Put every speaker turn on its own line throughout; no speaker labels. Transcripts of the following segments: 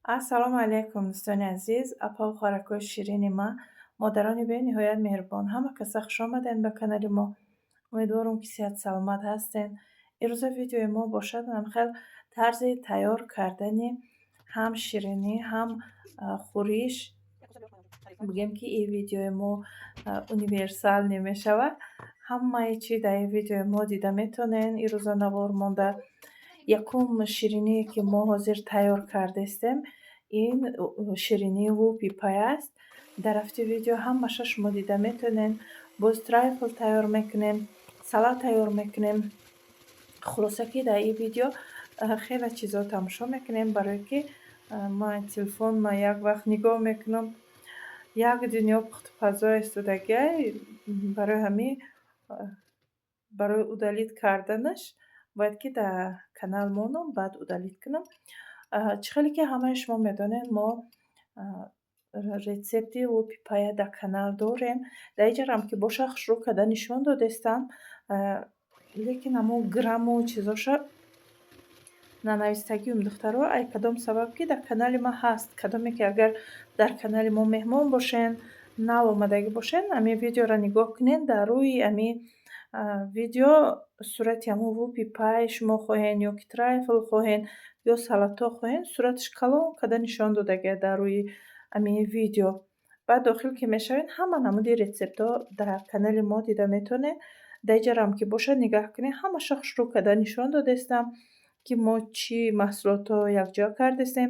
Ассалому алайкум, дӯстони азиз, апаву хоҳаракҳои ширини ман, модарони бениҳоят меҳрубон. Ҳама каса хушомадед ба канали мо. Умедворам, ки сиҳату саломат ҳастед. Ирӯза видеои мо бошад ҳамхел тарзи тайёр кардани ҳам ширинӣ, ҳам хӯриш. Бигем, ки ин видеои мо универсальный мешавад. Ҳамаи чи дар ин видеои мо дида метавонед. Ирӯза навор монда. Якум шириние, ки мо ҳозир тайёр кардастем, ин ширинии вупи пай аст. Дар рафти видео ҳамаша шумо дида метавонед. Боз трайфл тайёр мекунем, салат тайёр мекунем. Хулоса, ки дар ин видео хеле чизҳо тамошо мекунем, барое ки ман телефон ма як вақт нигоҳ мекунам, як дунё пухтупазо истодагиай. Барои ҳамин, барои удалить карданаш бояд, ки дар канал монам, баъд удалить кунам. Чӣ хеле ки ҳамаи шумо медонед, мо рецепти вупи пая дар канал дорем. Дар инҷарам ки боша, хушрӯ карда нишон додестам, лекин ҳамон грамму чизоша нанавистагиум, духтаро. Ай кадом сабаб, ки дар канали ман ҳаст. Кадоме ки агар дар канали мо меҳмон бошен, нав омадагӣ бошен, ҳамин видеоро нигоҳ кунед. Дар рӯи ҳамин видео сурати ҳамон вупи пай шумо хоҳен ё ки трайфл хоҳен, ё салатҳо хоҳен, сураташ калон карда нишон додагиаст дар рӯи ҳамин видео. Баъд дохил ки мешавед, ҳама намуди рецептҳо дар канали мо дида метавонед. Дар инҷарам ки бошад, нигаҳ кунед, ҳамаша хушрӯ карда нишон додастам, ки мо чӣ маҳсулотҳо якҷоя кардастем.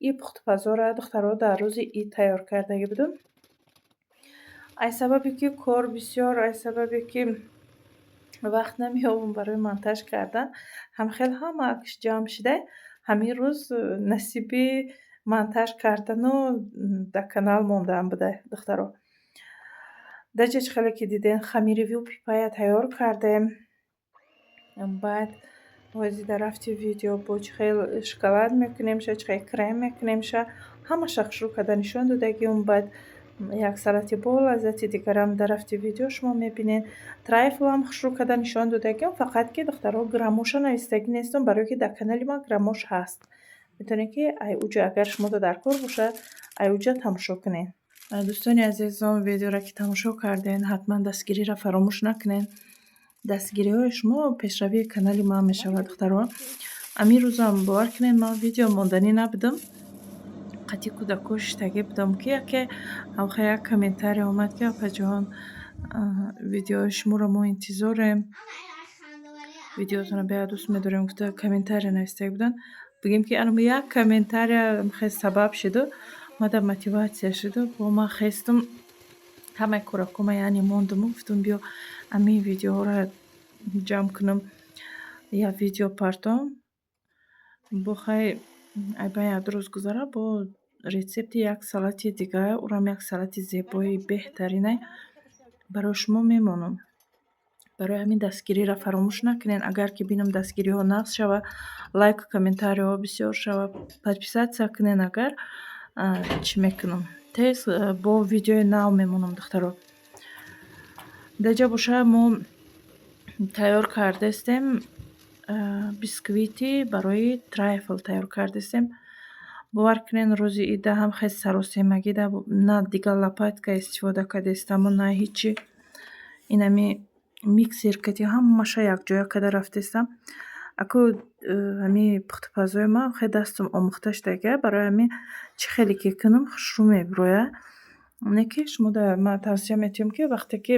Ин пухтупазоро, духтаро, дар рӯзи ид тайёр кардагӣ будум. Ай сабабе ки кор бисёр, ай сабабе ки вақт намеёбам барои монтаж кардан, ҳамхел ҳамааш ҷамъ шуда, ҳамин рӯз насиби монтаж кардану дар канал мондаам буда, духтаро. Даҷа, чӣ хеле ки дидем, хамири вупи пая тайёр кардем. Баъд ҳозир дар рафти видео бо чӣ хел шоколад мекунемша, чӣ хел крем мекунемша, ҳамаша хушрӯ карда нишон додагиум. Баъд як салати болаззати дигарам дар рафти видео шумо мебинед. Трайфлам хушрӯ карда нишон додагиам, фақат ки, духтаро, граммоша навистагӣ нестам, барое ки дар канали ман граммош ҳаст. Метавонед, ки ай уҷа, агар шумода дар кор бошад, ай уҷа тамошо кунед. Дӯстони азизон, видеоро ки тамошо кардем, ҳатман дастгириро фаромӯш накунед. Дастгириҳои шумо пешравии канали ман мешавад, духтаро. Ҳамин рӯзам, бовар кунед, ман видео монданӣ набудам. Қатъи кӯдакҳо шиштагӣ будам, ки яке ҳамхел як комментария омад, ки апаҷон, видеои шуморо мо интизорем, видеотонро беҳад дӯст медорем, гуфта комментария навистагӣ буданд. Бигем, ки анам як комментария хел сабаб шуду мада мотиватсия шуду, бо ман хестум, ҳамаи коракома яъне мондуму гуфтум, биё, ҳамин видеоҳоро ҷамъ кунам, як видео партом. Бо хай, айба як ду рӯз гузара, бо рецепти як салати дигар, урам як салати зебои беҳтаринай, барои шумо мемонам. Барои ҳамин дастгириро фаромӯш накунед. Агар ки бинам, дастгириҳо нағз шавад, лайку комментарияҳо бисёр шавад, подписаться кунед, агар чӣ мекунам, тез бо видеои нав мемонам, духтаро. Даҷа боша, мо тайёр кардастем, бисквити барои трайфл тайёр кардастем. Бовар кунед, рӯзи ида ҳам хел саросемагӣ да, на дигар лопатка истифода кардастаму, на ҳичи. Инами миксер кати ҳамаша якҷоя карда рафтастам. Аку ҳамин пухтупазои ман хеле дастам омӯхта шудагия, барои ҳамин чӣ хеле ки кунам, хушрӯ мебирояд. Не ки шумо ман тавсия метиҳам, ки вақте ки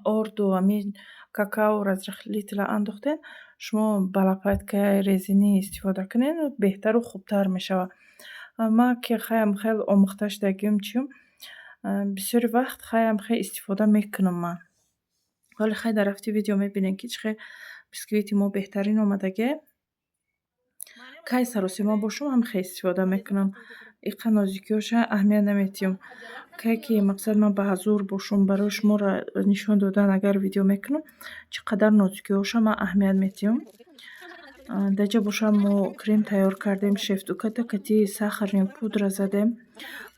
орду, ҳамин какао, разрыхлитель андохтед, шумо ба лопаткаи резинӣ истифода кунед, беҳтару хубтар мешавад. Ман ки хаям хеле омӯхта шудагиам, чиюм, бисёри вақт хаям хел истифода мекунам ман. Вале хай, дар рафти видео мебинем, ки чӣ хел бисквити мо беҳтарин омадагиа. Кай саросема бошам, ҳам хел истифода мекунам. Иқа нозикиҳоша аҳамият наметиҳам. Кай ки мақсад ман ба ҳазур бошам, барои шуморо нишон додан агар видео мекунам, чӣ қадар нозикиҳоша ман аҳамият метиҳам. Даҷа боша, мо крем тайёр кардем, шефтуката кати сахарный пудра задем,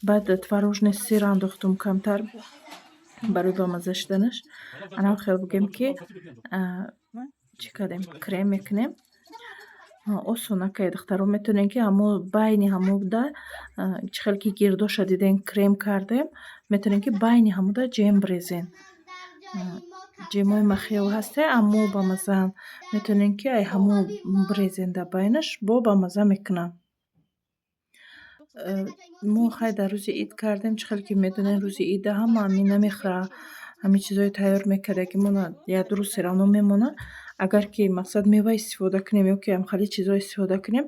баъд творожный сыр андохтум камтар барои бамазза шуданаш. Анам хел бигем, ки чӣ кардем, крем мекунем. Осонакай, духтаро, метавонем, ки ҳамо байни ҳамуда, чӣ хел ки гирдоша дидем, крем кардем, метавонем, ки байни ҳамуда ҷем бирезем. Ҷемҳои махео ҳасте, аммо бамазаанд. Метавонем, ки ай ҳамо бирезем дар байнаш, бо бамаза мекунад. Мо хай дар рӯзи ид кардем. Чӣ хел ки медонем, рӯзи ида ҳама ҳамин намехӯра, ҳамин чизҳои тайёр мекардагимона як-ду рӯз всё равно мемонад. Агар ки, мақсад, мева истифода кунем ё ки ҳамхели чизҳо истифода кунем,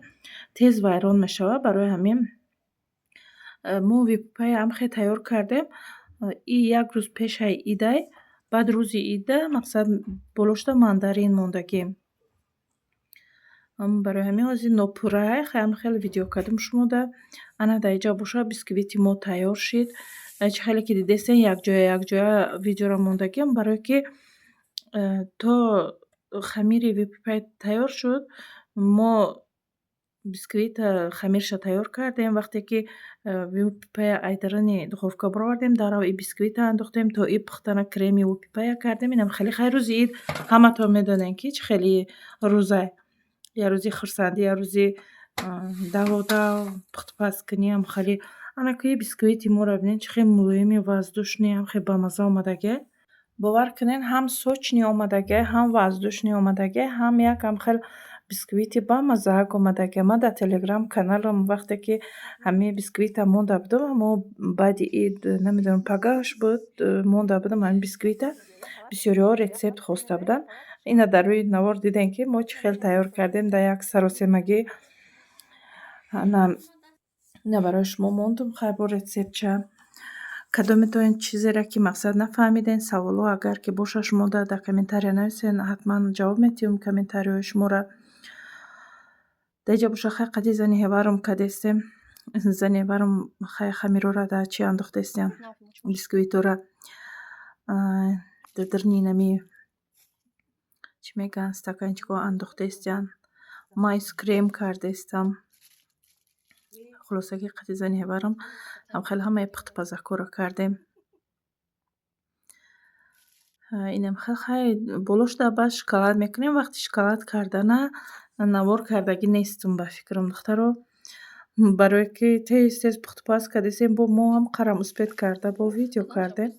тез вайрон мешавад. Барои ҳамин мо виппая ҳамхел тайёр кардем. И як рӯз пешаи идай, баъд рӯзи ида, мақсад, болошта мандарин мондагим. Барои ҳамин ҳозир нопуррае, хай ҳамхел видео кардем шумода. Ана, дар инҷа боша, бисквити мо тайёр шид. Чӣ хеле ки дидестен, якҷоя якҷоя видеоро мондагим, барое ки то хамири виппай тайёр шуд, мо бисквита хамирша тайёр кардем. Вақте ки виппая ай даруни духовка баровардем, дарав и бисквита андохтем, то и пухтана креми виппая кардем. Инам хеле хай, рӯзи ид ҳаматон медонем, ки чӣ хели рӯзай, як рӯзи хурсандӣ, як рӯзи даводав, пухтупазкунӣ ҳам хеле. Ана ки бисквити моро бинед, чӣ хел мулоими воздушный, ҳам хел бамаза омадагиай. Бовар кунед, ҳам сочный омадагиай, ҳам воздушный омадагиай, ҳам як ҳам хел бисквити бамаззаак омадагиай. Ман дар Телеграм каналам вақте ки ҳамин бисквита монда будам, ҳамо баъди ид, намедонам, пагаҳаш буд, монда будам ҳамин бисквита, бисёриҳо рецепт хоста буданд. Ина дар рӯи навор дидем, ки мо чӣ хел тайёр кардем дар як саросемагӣ. Ана, ина барои шумо мондум, хай, бо рецептча. Кадометон чизеро ки, мақсад, нафаҳмиден, саволҳо агар ки боша, шумо дар комментария нависен, ҳатман ҷавоб медиҳем комментарияҳои шуморо. Дар инҷа боша, хай, қади зани ҳеварам кадестем. Зани ҳеварам хай хамирора дар чӣ андохтестем, бисквитора дар даруни инами, чӣ мегӯянд, стаканчикҳо андохтестиян. Майс крем кардестам. Хулосаги, қади зани ҳеварам ҳамхел ҳамаи пухтупазакҳоро кардем. Инам хел, хай, болошда баъд шоколад мекунем. Вақти шоколад кардана навор кардагӣ нестум, ба фикрам, духтаро, барое ки тез тез пухтупаз кардесем, бо мо ҳам қарам успеть карда, бо видео кардем.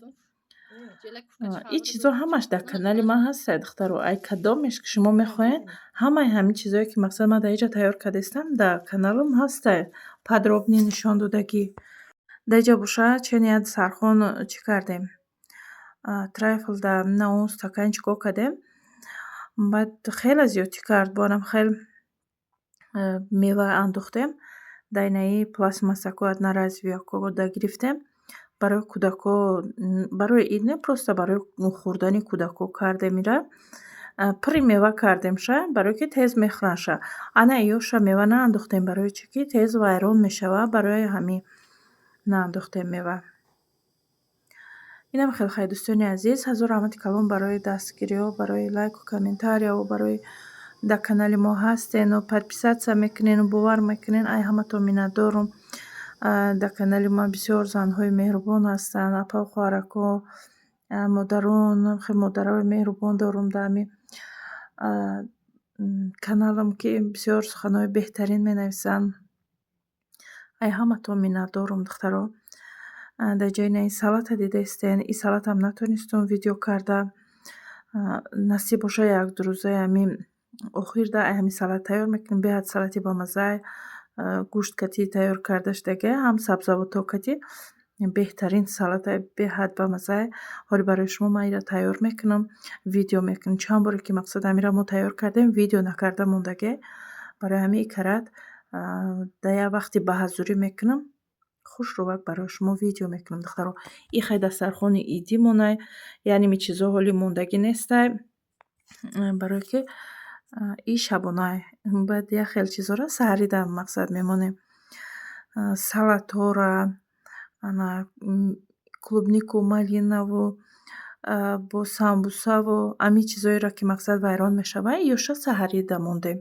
Ин чизҳо ҳамаш дар канали ман ҳастад, духтаро. Ай кадомеш ки шумо мехоҳед, ҳамаи ҳамин чизҳое ки, мақсад, ман дар инҷа тайёр кардастам, дар каналам ҳастад, подробный нишон додагӣ. Дар инҷа боша, ченият сархон чӣ кардем, трайфл дар на он стаканчикҳо кардем. Баъд хеле зиёдтӣ кард, боанам хел мева андохтем. Дар инаи пластмассакҳо, одноразовыйҳо да гирифтем барои кӯдакҳо, барои ид не, просто барои хӯрдани кӯдакҳо кардем. Ира пурри мева кардемша, барое ки тез мехӯрандша. Ана, ёша мева наандохтем, барои чӣ ки тез вайрон мешавад, барои ҳамин наандохтем мева. Инам хел. Хай, дӯстони азиз, ҳазор раҳмати калон барои дастгириҳо, барои лайку комментарияҳо, барои дар канали мо ҳастену подписаться мекунену бовар мекунен, ай ҳаматон миннатдорум. Дар канали ман бисёр занҳои меҳрубон ҳастанд, апаву хоҳаракҳо, модарон, хел модарои меҳрубон дорум дар ҳамин каналам, ки бисёр суханҳои беҳтарин менависанд. Ай ҳаматон миннатдорум, духтаро. Дар ҷои ин салата дидаистен, ин салатам натонистум видео карда. Насиб боша, як-ду рӯзаи ҳамин охирда ай ҳамин салат тайёр мекунем. Беҳад салати бамаззае, гӯшт катӣ тайёр карда шудагия, ҳам сабзавотҳо катӣ, беҳтарин салата, беҳад бамаззае. Ҳоли барои шумо ман инро тайёр мекунам, видео мекунам. Чанд боре ки, мақсад, ҳаминро мо тайёр кардем, видео накарда мондагие. Барои ҳамин ин карат дар як вақти баҳазурӣ мекунам, хушрӯвак барои шумо видео мекунам, духтаро. Ин хай дастархони идимонай, яъне ми чизҳо ҳоли мондагӣ нестай, барое ки ин шабонай. Баъд як хел чизҳоро саҳарида, мақсад, мемонем: салатҳоро, ана клубнику, малинаву, бо самбусаву ҳамин чизҳоеро, ки, мақсад, вайрон мешавад, ёша саҳарида мондем.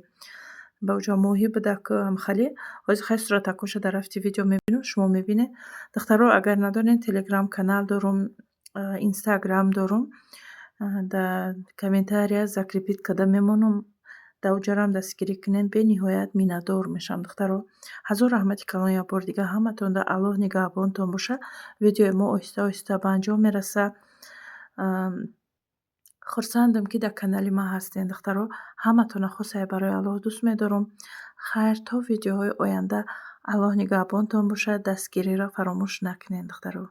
Ба оҷа моҳӣ буда ку ҳамхеле. Ҳозир хай суратакҳоша дар рафти видео мебинам, шумо мебинед. Духтаро, агар надонед, Телеграм канал дорум, Инстаграм дорум, дар комментария закрепить карда мемонам. Дар уҷарам дастгирӣ кунед, бениҳоят миннатдор мешавам, духтаро. Ҳазор раҳмати калон як бори дига ҳаматонда, Аллоҳ нигаҳбонтон боша. Видеои мо оҳиста оҳиста ба анҷом мераса. Хурсандам, ки дар канали ман ҳастен, духтаро. Ҳаматона хосае барои Аллоҳ дӯст медорам. Хайр, то видеоҳои оянда, Аллоҳ нигаҳбонтон бошад, дастгириро фаромӯш накунед, духтаро.